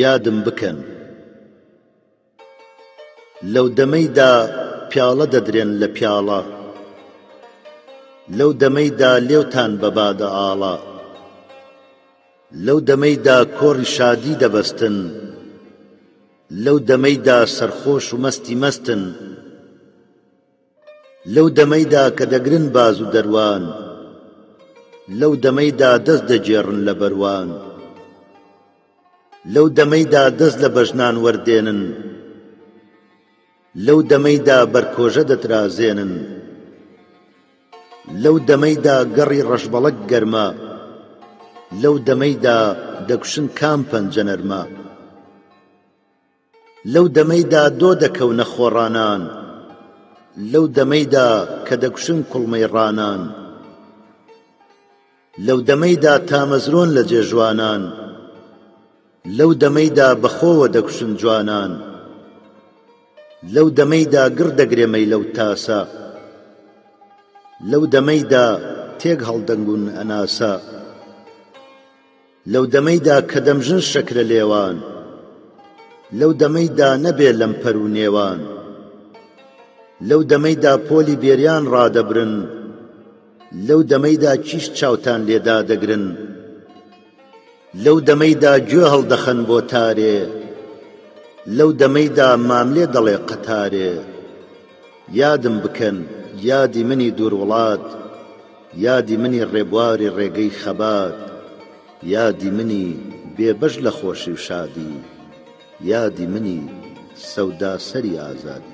یادم بکەن. لەو دەمەیدا پیاڵە دەدرێن لە پیاڵە لەو دەمەیدا لێوتان بە با دەئاڵا لەو دەمەیدا کۆڕی شادی دەبەستن لەو دەمەیدا سەرخۆش و مەستی مەستن لەو دەمەیدا کە دەگرن باز و دەروان لەو دەمەیدا دەست دەگێڕن لە بەروان لەو دەمەیدا دەست لە بەژنان وەردێنن لەو دەمەیدا بەرکۆژە دەترازێنن لەو دەمەیدا گەڕی ڕەشبەڵەک گەرمە لەو دەمەیدا دەکوشن کام پەنجە نەرمە لەو دەمەیدا دۆ دەکەونە خۆڕانان لەو دەمەیدا کە دەکوشن کوڵمەی ڕانان لەو دەمەیدا تامەزرۆن لە جێ ژوانان لەو دەمەیدا بە خۆوە دەکوشن جوانان لەو دەمەیدا گڕ دەگرێ مەیلە و تاسە لەو دەمەیدا تێک هەڵدەنگون ئەناسە لەو دەمەیدا کە دەمژن شەکرە لێوان لەو دەمەیدا نەبێ لەمپەر و نێوان لەو دەمەیدا پۆلی بێریان ڕادەبرن لەو دەمەیدا کیش چاوتان لێ دادەگرن لەو دەمەیدا گوێ هەڵدەخەن بۆ تارێ لەو دەمەیدا ماملێ دەڵێ قەتارێ یادم بکەن یادی منی دوور وڵات یادی منی ڕێبواری ڕێگەی خەبات یادی منی بێ بەش لە خۆشی و شادی یادی منی سەوداسەری ئازادی.